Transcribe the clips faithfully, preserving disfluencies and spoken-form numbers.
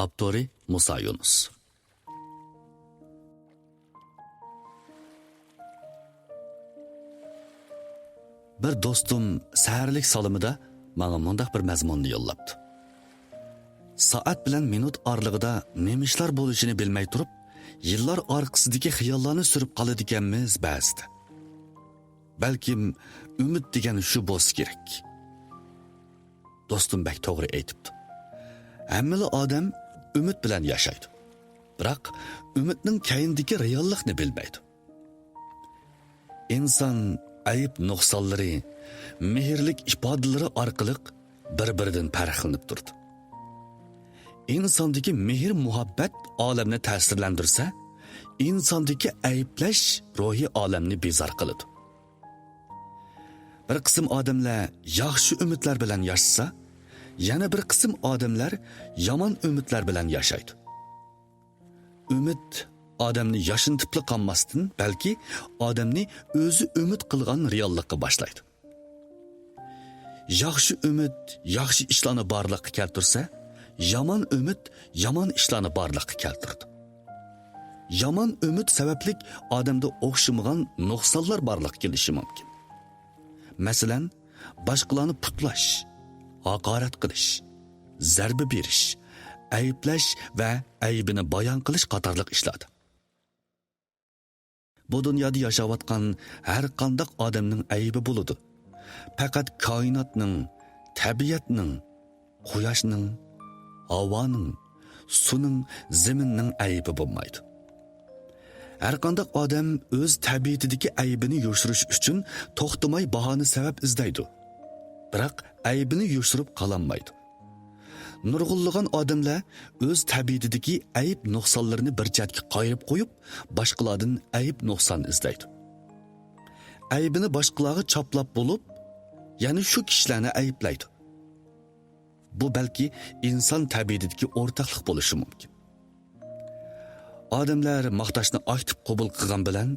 ئاپتورى مۇسا يۇنۇس. بىر دوستۇم سەھەرلىك سالىمىدا ماڭا مۇنداق بىر مەزمۇننى يوللاپتۇ. سائەت بىلەن مىنۇت ئارىلىقىدا نېمە ئىشلار بولۇشىنى بىلمەي تۇرۇپ، يىللار ئارقىسىدىكى خىياللارنى سۈرۈپ قالىدىكەنمىز بەزىدە. بەلكىم ئۈمىد دېگەن شۇ بولسا كېرەك. دوستۇم بەك توغرا ئېيتىپتۇ. ھەممىلا ئادەم ئۈمىد بىلەن ياشايدۇ. بىراق ئۈمىدنىڭ كەينىدىكى رېئاللىقنى بىلمەيدۇ. ئىنسان ئەيىب نۇقسانلىرى، مېھىرلىك ئىپادىلىرى ئارقىلىق بىر-بىرىدىن پەرقلىنىپ تۇرىدۇ. ئىنساندىكى مېھىر-مۇھەببەت ئالەمنى تەسىرلەندۈرسە، ئىنساندىكى ئەيىبلەش روھىي ئالەمنى بىزار قىلىدۇ. بىر قىسىم ئادەملەر ياخشى ئۈمىدلەر بىلەن ياشىسا، يەنە بىر قىسىم ئادەملەر يامان ئۈمىدلەر بىلەن ياشايدۇ. ئۈمىد ئادەمنى ياشنىتىپلا قالماستىن، بەلكى ئادەمنى ئۆزى ئۈمىد قىلغان رېئاللىققا باشلايدۇ. ياخشى ئۈمىد ياخشى ئىشلارنى بارلىققا كەلتۈرسە، يامان ئۈمىد يامان ئىشلارنى بارلىققا كەلتۈرىدۇ. يامان ئۈمىد سەۋەبلىك ئادەمدە ئوخشىمىغان نۇقسانلار بارلىققا كېلىشى مۇمكىن. مەسىلەن، باشقىلارنى پۇتلاش، ھاقارەت قىلىش، زەربە بېرىش، ئەيىبلەش ۋە ئەيىبىنى بايان قىلىش قاتارلىق ئىشلاردا. بۇ دۇنيادا ياشاۋاتقان ھەر قانداق ئادەمنىڭ ئەيىبى بولىدۇ. پەقەت كائىناتنىڭ، تەبىئەتنىڭ، قۇياشنىڭ، ھاۋانىڭ، سۇنىڭ، زېمىننىڭ ئەيىبى بولمايدۇ. ھەر قانداق ئادەم ئۆز تەبىئىتىدىكى ئەيىبىنى يوشۇرۇش ئۈچۈن توختىماي باھانە سەۋەب ئىزدەيدۇ. بىراق ئەيىبىنى يوشۇرۇپ قالالمايدۇ. نۇرغۇنلىغان ئادەملەر ئۆز تەبىئىتىدىكى ئەيىب نۇقسانلىرىنى بىر چەتكە قايرىپ قويۇپ، باشقىلاردىن ئەيىب نۇقسان ئىزدەيدۇ. ئەيىبىنى باشقىلارغا چاپلاپ بولۇپ، يەنە شۇ كىشىلەرنى ئەيىبلەيدۇ. بۇ بەلكى ئىنسان تەبىئىتىدىكى ئورتاقلىق بولۇشى مۇمكىن. ئادەملەر ماختاشنى ئاكتىپ قوبۇل قىلغان بىلەن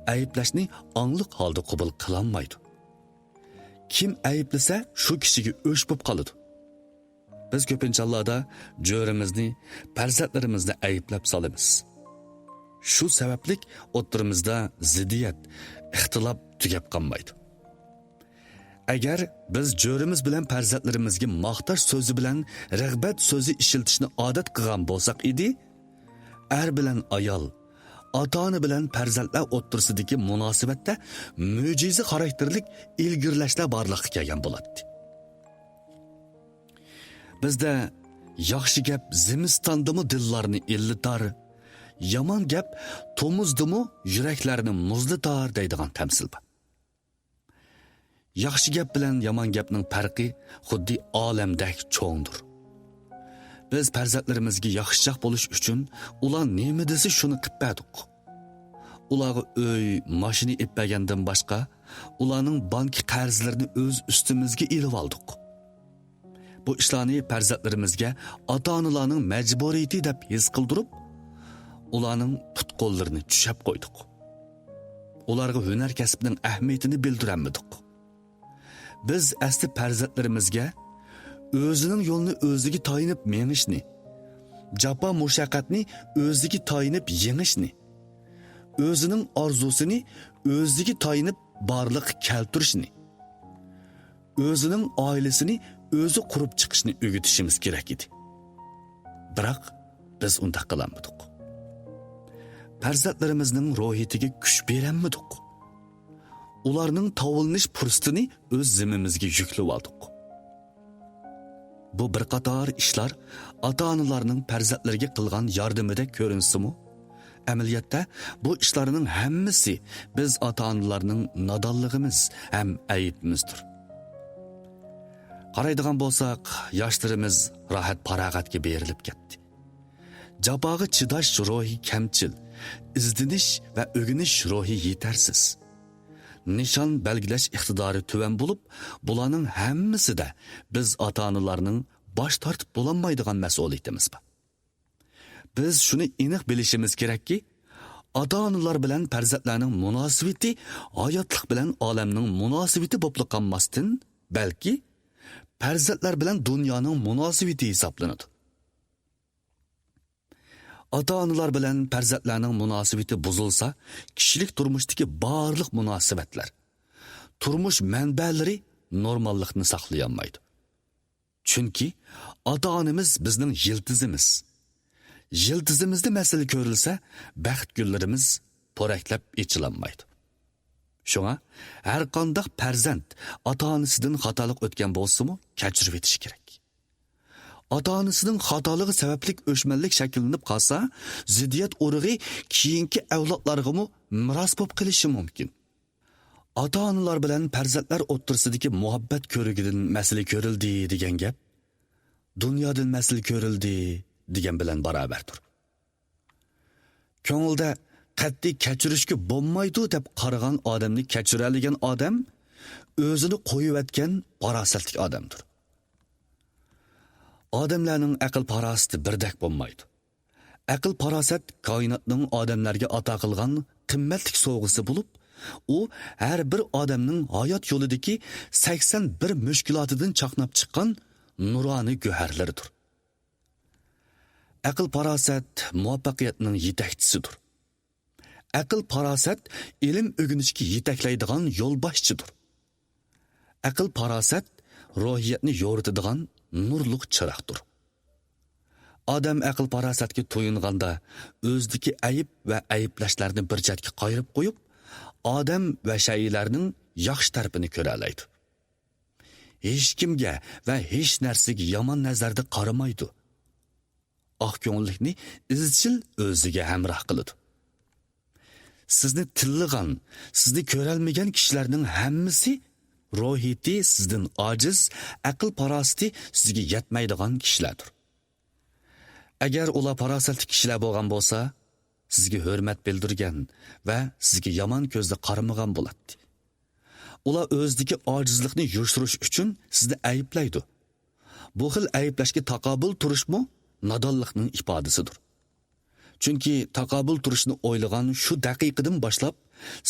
ئەيىبلەشنى ئاڭلىق ھالدا قوبۇل قىلالمايدۇ. كىم ئەيىبلىسە، شۇ كىشىگە ئۆچ بولۇپ قالىدۇ. بىز كۆپىنچە ھاللاردا جۆرىمىزنى، پەرزەنتلىرىمىزنى ئەيىبلەپ سالىمىز. شۇ سەۋەبلىك ئوتتۇرىمىزدا زىددىيەت، ئىختىلاپ تۈگەپ قالمايدۇ. ئەگەر بىز جۆرىمىز بىلەن پەرزەنتلىرىمىزگە ماختاش سۆزى بىلەن رىغبەت سۆزى ئىشلىتىشنى ئادەت قىلغان بولساق ئىدى، ئەر بىلەن ئايال، ئاتا-ئانا بىلەن پەرزەنتلەر ئوتتۇرىسىدىكى مۇناسىۋەتتە مۆجىزە خاراكتېرلىك ئىلگىرىلەشلەر بارلىققا كەلگەن بولاتتى. بىزدە ياخشى گەپ زىمىستاندىمۇ دىللارنى ئىللىتار، يامان گەپ تومۇزدىمۇ يۈرەكلەرنى مۇزلىتار دەيدىغان تەمسىل بار. ياخشى گەپ بىلەن يامان گەپنىڭ پەرقى خۇددى ئالەمدەك چوڭدۇر. بىز پەرزەنتلىرىمىزگە ياخشىچاق بولۇش ئۈچۈن ئۇلار نېمە دېسە شۇنى قىپ بەردۇق. ئۇلارغا ئۆي، ماشىنا ئېلىپ بەرگەندىن باشقا، ئۇلارنىڭ بانكا قەرزلىرىنى ئۆز ئۈستىمىزگە ئېلىۋالدۇق. بۇ ئىشلارنى پەرزەنتلىرىمىزگە ئاتا-ئانىلارنىڭ مەجبۇرىيىتى دەپ ھېس قىلدۇرۇپ، ئۇلارنىڭ پۇت-قوللىرىنى چۈشەپ قويدۇق. ئۇلارغا ھۈنەر كەسىپنىڭ ئەھمىيىتىنى بىلدۈرەلمىدۇق. بىز ئەسلى پەرزەنتلىرىمىزگە ئۆزىنىڭ يولىنى ئۆزىگە تايىنىپ مېڭىشنى، جاپا-مۇشەققەتنى ئۆزىگە تايىنىپ يېڭىشنى، ئۆزىنىڭ ئارزۇسىنى ئۆزىگە تايىنىپ بارلىققا كەلتۈرۈشنى، ئۆزىنىڭ ئائىلىسىنى ئۆزى قۇرۇپ چىقىشنى ئۆگىتىشىمىز كېرەك ئىدى. بىراق، بىز ئۇنداق قىلالمىدۇق. پەرزەنتلىرىمىزنىڭ روھىيىتىگە كۈچ بېرەلمىدۇق. ئۇلارنىڭ تاۋلىنىش پۇرسىتىنى ئۆز زىممىمىزگە يۈكلىۋالدۇق. بۇ بىر قاتار ئىشلار ئاتا-ئانىلارنىڭ پەرزەنتلىرىگە قىلغان ياردىمىدەك كۆرۈنسىمۇ، ئەمەلىيەتتە بۇ ئىشلارنىڭ ھەممىسى بىز ئاتا-ئانىلارنىڭ نادانلىقىمىز ھەم ئەيىبىمىزدۇر. قارايدىغان بولساق، ياشلىرىمىز راھەت-پاراغەتكە بېرىلىپ كەتتى. جاپاغا چىداش روھى كەمچىل، ئىزدىنىش ۋە ئۆگىنىش روھى يېتەرسىز. نىشان بەلگىلەش ئىقتىدارى تۆۋەن بولۇپ، بۇلارنىڭ ھەممىسىدە بىز ئاتا-ئانىلارنىڭ باش تارتىپ بولالمايدىغان مەسئۇلىيىتىمىز بار. بىز شۇنى ئېنىق بىلىشىمىز كېرەككى، ئاتا-ئانىلار بىلەن پەرزەنتلەرنىڭ مۇناسىۋىتى ھاياتلىق بىلەن ئالەمنىڭ مۇناسىۋىتى بولۇپلا قالماستىن، بەلكى پەرزەنتلەر بىلەن دۇنيانىڭ مۇناسىۋىتى ھېسابلىنىدۇ. ئاتا-ئانىلار بىلەن پەرزەنتلەرنىڭ مۇناسىۋىتى بۇزۇلسا، كىشىلىك تۇرمۇشتىكى بارلىق مۇناسىۋەتلەر، تۇرمۇش مەنبەلىرى نورماللىقنى ساقلىيالمايدۇ. چۈنكى ئاتا-ئانىمىز بىزنىڭ يىلتىزىمىز. يىلتىزىمىزدە مەسىلە كۆرۈلسە، بەخت گۈللىرىمىز پورەكلەپ ئېچىلالمايدۇ. شۇڭا ھەرقانداق پەرزەنت ئاتا-ئانىسىدىن خاتالىق ئۆتكەن بولسىمۇ، كەچۈرۈۋېتىشى كېرەك. ئاتا-ئانىسىنىڭ خاتالىقى سەۋەبلىك ئۆچمەنلىك شەكىللىنىپ قالسا، زىددىيەت ئۇرۇقى كېيىنكى ئەۋلادلارغىمۇ مىراس بولۇپ قېلىشى مۇمكىن. ئاتا-ئانىلار بىلەن پەرزەنتلەر ئوتتۇرىسىدىكى مۇھەببەت كۆۋرۈكىدىن مەسىلە كۆرۈلدى دېگەن گەپ دۇنيادىن مەسىلە كۆرۈلدى دېگەن بىلەن باراۋەردۇر. كۆڭۈلدە قەتئىي كەچۈرۈشكە بولمايدۇ دەپ قارىغان ئادەمنى كەچۈرەلىگەن ئادەم ئۆزىنى قويۇۋەتكەن پاراسەتلىك ئادەمدۇر. ئادەملەرنىڭ ئەقىل-پاراسىتى بىردەك بولمايدۇ. ئەقىل-پاراسەت كائىناتنىڭ ئادەملەرگە ئاتا قىلغان قىممەتلىك سوۋغىسى بولۇپ، ئۇ ھەر بىر ئادەمنىڭ ھايات يولىدىكى سەكسەن بىر مۈشكۈلاتىدىن چاقناپ چىققان نۇرانە گۆھەرلىرىدۇر. ئەقىل-پاراسەت مۇۋەپپەقىيەتنىڭ يېتەكچىسىدۇر. ئەقىل-پاراسەت ئىلىم ئۆگىنىشكە يېتەكلەيدىغان يولباشچىدۇر. ئەقىل-پاراسەت روھىيەتنى يورۇتىدىغان نۇرلۇق چىراغدۇر. ئادەم ئەقىل-پاراسەتكە تويۇنغاندا، ئۆزىدىكى ئەيىب ۋە ئەيىبلەشلەرنى بىر چەتكە قايرىپ قويۇپ، ئادەم ۋە شەيئىلەرنىڭ ياخشى تەرىپىنى كۆرەلەيدۇ. ھېچكىمگە ۋە ھېچ نەرسىگە يامان نەزەردە قارىمايدۇ. ئاق كۆڭۈللۈكنى ئىزچىل ئۆزىگە ھەمراھ قىلىدۇ. سىزنى تىللىغان، سىزنى كۆرەلمىگەن كىشىلەرنىڭ ھەممىسى روھىيىتى سىزدىن ئاجىز، ئەقىل-پاراسىتى سىزگە يەتمەيدىغان كىشىلەردۇر. ئەگەر ئۇلار پاراسەتلىك كىشىلەر بولغان بولسا، سىزگە ھۆرمەت بىلدۈرگەن ۋە سىزگە يامان كۆزدە قارىمىغان بولاتتى. ئۇلار ئۆزىدىكى ئاجىزلىقنى يوشۇرۇش ئۈچۈن سىزنى ئەيىبلەيدۇ. بۇ خىل ئەيىبلەشكە تاقابىل تۇرۇشمۇ نادانلىقنىڭ ئىپادىسىدۇر. چۈنكى تاقابىل تۇرۇشنى ئويلىغان شۇ دەقىقىدىن باشلاپ،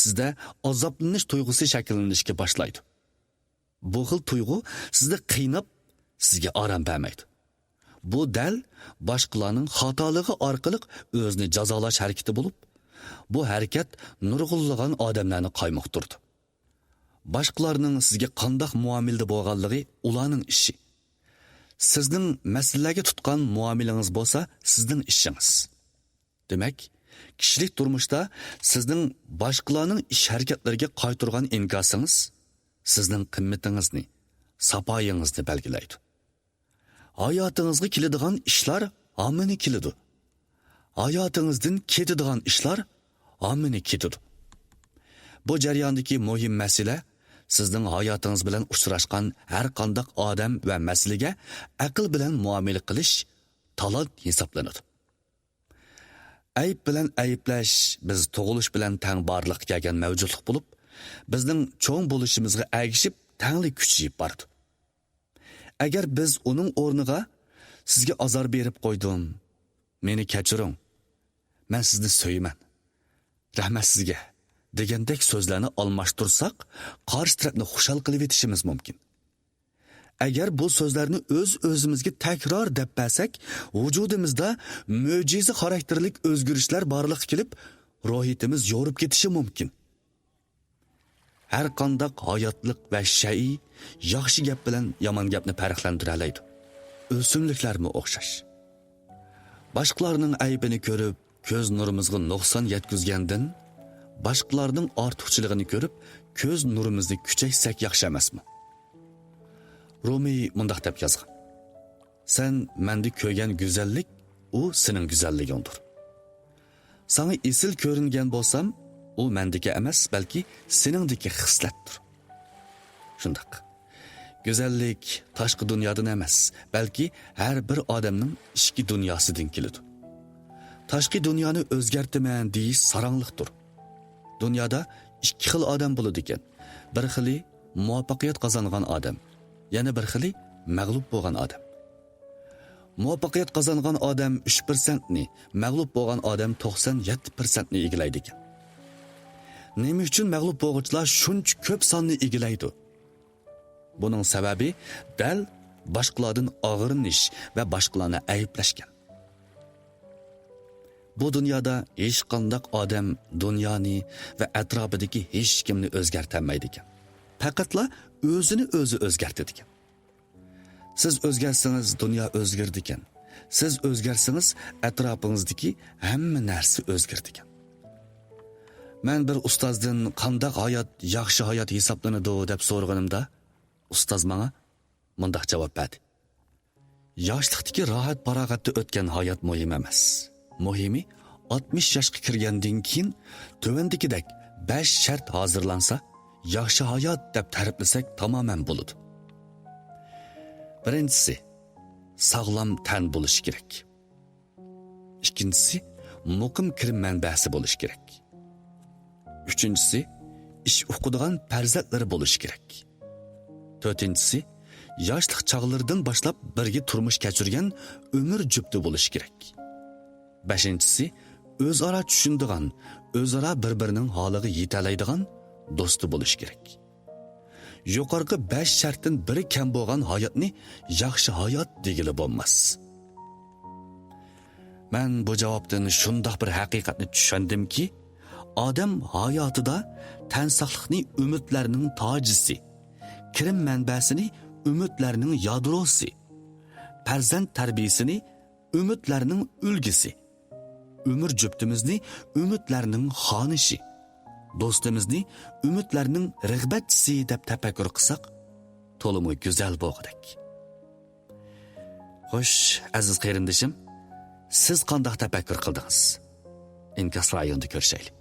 سىزدە ئازابلىنىش تۇيغۇسى شەكىللىنىشكە باشلايدۇ. بۇ خىل تۇيغۇ سىزنى قىيناپ، سىزگە ئارام بەرمەيدۇ. بۇ دەل باشقىلارنىڭ خاتالىقى ئارقىلىق ئۆزىنى جازالاش ھەرىكىتى بولۇپ، بۇ ھەرىكەت نۇرغۇنلىغان ئادەملەرنى قايمۇقتۇرىدۇ. باشقىلارنىڭ سىزگە قانداق مۇئامىلىدە بولغانلىقى ئۇلارنىڭ ئىشى. سىزنىڭ مەسىلىلەرگە تۇتقان مۇئامىلىڭىز بولسا سىزنىڭ ئىشىڭىز. دېمەك، كىشىلىك تۇرمۇشتا سىزنىڭ باشقىلارنىڭ ئىش-ھەرىكەتلىرىگە قايتۇرغان ئىنكاسىڭىز سىزنىڭ قىممىتىڭىزنى، ساپايىڭىزنى بەلگىلەيدۇ. ھاياتىڭىزغا كېلىدىغان ئىشلار ھامىنى كېلىدۇ. ھاياتىڭىزدىن كېتىدىغان ئىشلار ھامىنى كېتىدۇ. بۇ جەرياندىكى مۇھىم مەسىلە سىزنىڭ ھاياتىڭىز بىلەن ئۇچراشقان ھەر قانداق ئادەم ۋە مەسىلىگە ئەقىل بىلەن مۇئامىلە قىلىش تالانت ھېسابلىنىدۇ. ئەيىب بىلەن ئەيىبلەش بىز تۇغۇلۇش بىلەن تەڭ بارلىققا كەلگەن مەۋجۇتلۇق بولۇپ، بىزنىڭ چوڭ بولۇشىمىزغا ئەگىشىپ تەڭلا كۈچىيىپ بارىدۇ. ئەگەر بىز ئۇنىڭ ئورنىغا «سىزگە ئازار بېرىپ قويدۇم، مېنى كەچۈرۈڭ، مەن سىزنى سۆيىمەن، رەھمەت سىزگە» دېگەندەك سۆزلەرنى ئالماشتۇرساق، قارشى تەرەپنى خۇشال قىلىۋېتىشىمىز مۇمكىن. ئەگەر بۇ سۆزلەرنى ئۆز-ئۆزىمىزگە تەكرار دەپ بەرسەك، ۋۇجۇدىمىزدا مۆجىزە خاراكتېرلىك ئۆزگىرىشلەر بارلىققا كېلىپ، روھىيىتىمىز يورۇپ كېتىشى مۇمكىن. ھەر قانداق ھاياتلىق ۋە شەيئى ياخشى گەپ بىلەن يامان گەپنى پەرقلەندۈرەلەيدۇ. ئۆسۈملۈكلەرمۇ ئوخشاش. باشقىلارنىڭ ئەيىبىنى كۆرۈپ، كۆز نۇرىمىزغا نۇقسان يەتكۈزگەندىن، باشقىلارنىڭ ئارتۇقچىلىقىنى كۆرۈپ، كۆز نۇرىمىزنى كۈچەيتسەك ياخشى ئەمەسمۇ؟ رومى مۇنداق دەپ يازغان: «سەن مەندە كۆرگەن گۈزەللىك، ئۇ سېنىڭ گۈزەللىكىڭدۇر. ساڭا ئېسىل كۆرۈنگەن بولسام، ئۇ مەندىكى ئەمەس، بەلكى سېنىڭدىكى خىسلەتتۇر.» شۇنداق. گۈزەللىك تاشقى دۇنيادىن ئەمەس، بەلكى ھەر بىر ئادەمنىڭ ئىچكى دۇنياسىدىن كېلىدۇ. تاشقى دۇنيانى ئۆزگەرتىمەن دېيىش ساراڭلىقتۇر. دۇنيادا ئىككى خىل ئادەم بولىدىكەن. بىر خىلى مۇۋەپپەقىيەت قازانغان ئادەم، يەنە بىر خىلى مەغلۇپ بولغان ئادەم. مۇۋەپپەقىيەت قازانغان ئادەم ئۈچ پىرسەنتنى، مەغلۇپ بولغان ئادەم توقسان يەتتە پىرسەنتنى ئىگىلەيدىكەن. نېمە ئۈچۈن مەغلۇپ بولغۇچىلار شۇنچە كۆپ ساننى ئىگىلەيدۇ؟ بۇنىڭ سەۋەبى دەل باشقىلاردىن ئاغرىنىش ۋە باشقىلارنى ئەيىبلەشكەن. بۇ دۇنيادا ھېچقانداق ئادەم دۇنيانى ۋە ئەتراپىدىكى ھېچكىمنى ئۆزگەرتەلمەيدىكەن. پەقەتلا ئۆزىنى ئۆزى ئۆزگەرتىدىكەن. سىز ئۆزگەرسىڭىز، دۇنيا ئۆزگىرىدىكەن. سىز ئۆزگەرسىڭىز، ئەتراپىڭىزدىكى ھەممە نەرسە ئۆزگىرىدىكەن. مەن بىر ئۇستازدىن «قانداق ھايات ياخشى ھايات ھېسابلىنىدۇ؟» دەپ سورىغىنىمدا، ئۇستاز ماڭا مۇنداق جاۋاب بەردى: «ياشلىقتىكى راھەت-پاراغەتتە ئۆتكەن ھايات مۇھىم ئەمەس. مۇھىمى، ئاتمىش ياشقا كىرگەندىن كېيىن تۆۋەندىكىدەك بەش شەرت ھازىرلانسا، ياخشى ھايات دەپ تەرىپلىسەك تامامەن بولىدۇ. بىرىنچىسى، ساغلام تەن بولۇشى كېرەك. ئىككىنچىسى، مۇقىم كىرىم مەنبەسى بولۇشى كېرەك. ئۈچىنچىسى، ئىش ئۇقىدىغان پەرزەنتلىرى بولۇشى كېرەك. تۆتىنچىسى، ياشلىق چاغلىرىدىن باشلاپ بىرگە تۇرمۇش كەچۈرگەن ئۆمۈر جۈپتى بولۇشى كېرەك. بەشىنچىسى، ئۆزئارا چۈشىنىدىغان، ئۆزئارا بىر-بىرىنىڭ ھالىغا يېتەلەيدىغان دوستى بولۇشى كېرەك. يۇقىرىقى بەش شەرتتىن بىرى كەم بولغان ھاياتنى ياخشى ھايات دېگىلى بولماس.» مەن بۇ جاۋابتىن شۇنداق بىر ھەقىقەتنى چۈشەندىمكى، ئادەم ھاياتىدا تەن ساقلىقنى ئۈمىدلەرنىڭ تاجىسى، كىرىم مەنبەسىنى ئۈمىدلەرنىڭ يادروسى، پەرزەنت تەربىيىسىنى ئۈمىدلەرنىڭ ئۈلگىسى، ئۆمۈر جۈپتىمىزنى ئۈمىدلەرنىڭ خانىشى، دوستىمىزنى ئۈمىدلەرنىڭ رىغبەتچىسى دەپ تەپەككۇر قىلساق، تولىمۇ گۈزەل بولغۇدەك. خوش، ئەزىز قېرىندىشىم، سىز قانداق تەپەككۇر قىلدىڭىز؟ ئىنكاس رايونىدا كۆرۈشەيلى.